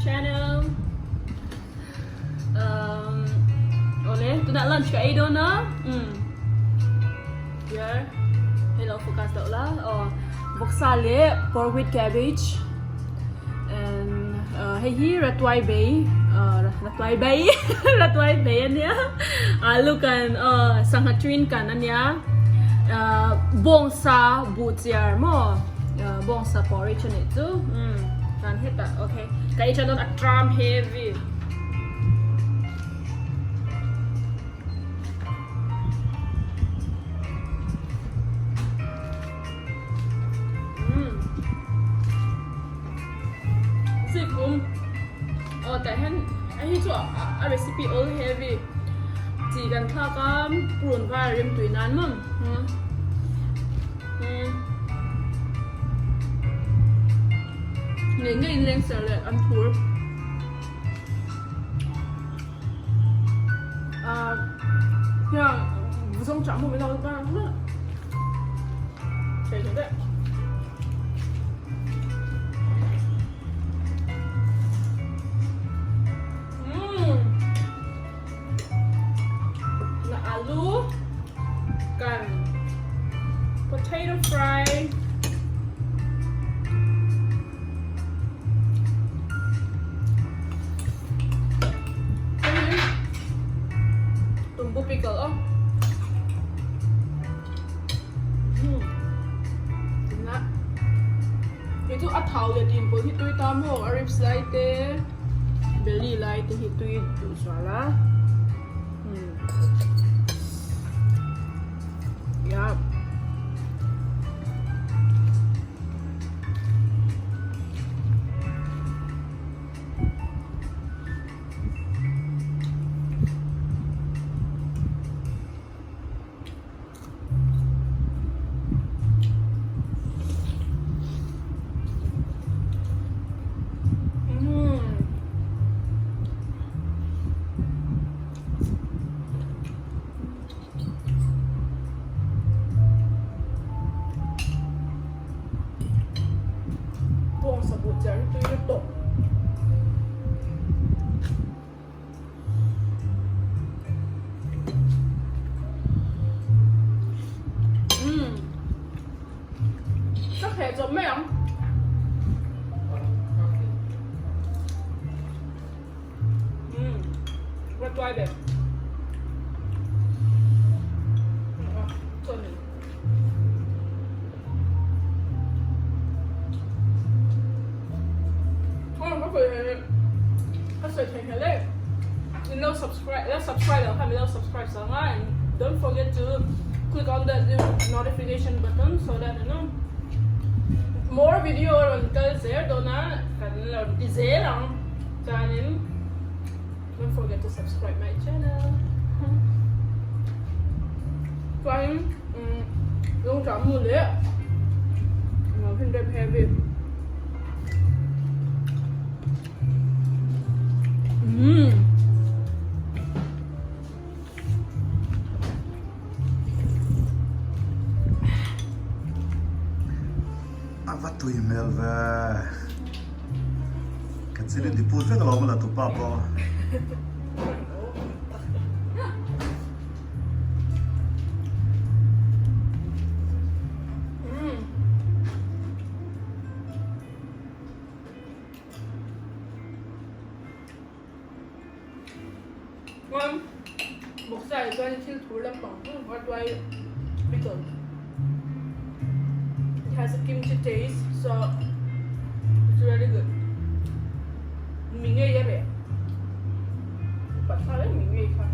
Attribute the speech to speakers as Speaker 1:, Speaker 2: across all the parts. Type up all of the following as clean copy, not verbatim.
Speaker 1: channel. Um, ole, tunah lunch ka ei dawn a. Um. Here, hei lo focus deuh la. Oh, vawksa leh pork with cabbage. And uh, hei hi ratuai bei, uh, ratuai bei, ratuai bei ania. Alu kan uh, sangha twin kan ania. Uh, bawngsa buh chiar maw. Uh, bawngsa porridge ani chu. Um, kan hetah okay. Ka ei tan dawn a tram heavy. Zikrum aw tah hian hei chu a recipe all heavy chi kan thlak a purun var a rim tui nan maw ngei ngei in leng ser leh an phur. Alu kan potato fry. Tumbu pickle aw. Kei chu a thau leh tin pawh hi tui ta maw a ribs lai te belly lai te hi tui duh zual a. Yeah. Bawngsa buh chiar hi tui lutuk. Umm. Ka kheh chawp mai ang. Umm. Ka tuai ve. In lo subscribe lo subscribe lo kha min lo subscribe sang a and don't forget to click on that notification button so that you know more video rawn kal zel dawn a kan lo ti zel ang chuanin don't forget to subscribe my channel chuanin lungchah mu leh hin rep heavy umm
Speaker 2: A va tui hmel ve. Ka chilin ti put vek alawm la tupa pawh.
Speaker 1: Chuan bawksa ah chuan thil thur lampang a tuai pickle it has a kimchi taste so it's really good mi ngei a reh pat thlak em mi ngei kha.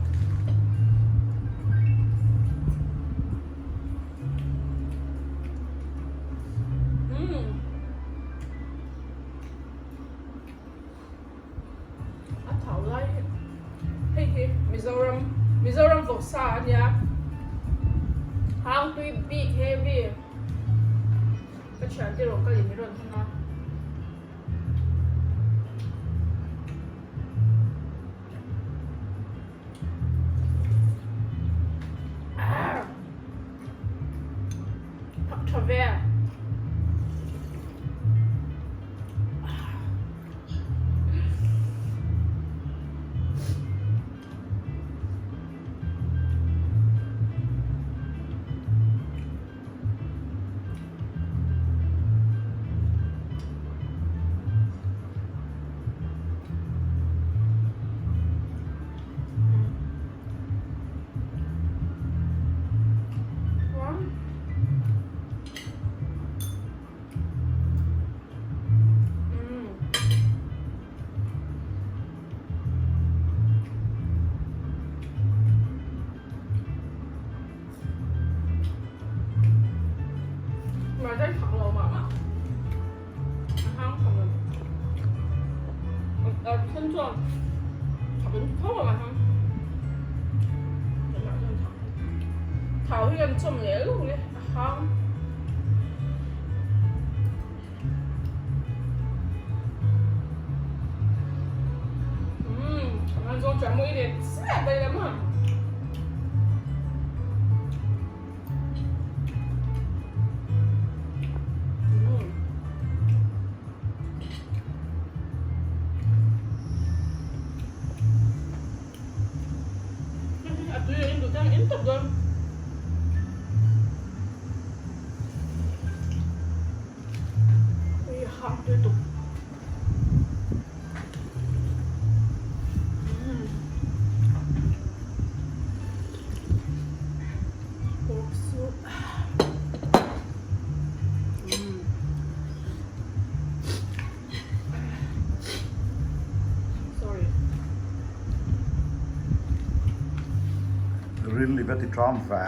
Speaker 1: Umm. A thau lai hi hei hi Mizoram Mizoram vawksa a nia hang tui bik heavy ka thian te erawh ka lem i rawn hmang a. Thak tha ve. Then chuan thak in tho ang a hang. Tunah chuan thak thau hi kan chawm leh luh nge a hang. Umm an zawng chiah mawi leh chiah daih lam a. A tui a in duh tang in tawp dawn. Ui hang tui tuk. Pork soup. Sorry.
Speaker 2: Rinli va ti tram ve.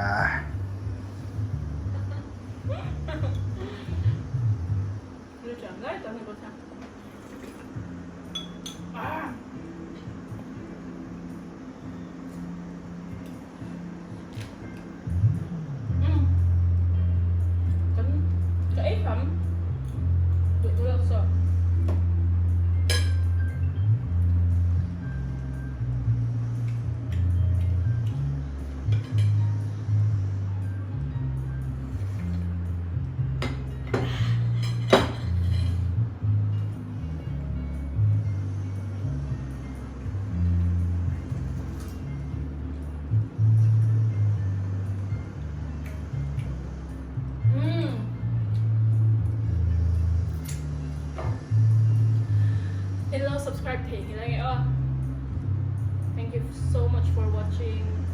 Speaker 1: In lo subscribe thei hi la nge aw. Thank you so much for watching.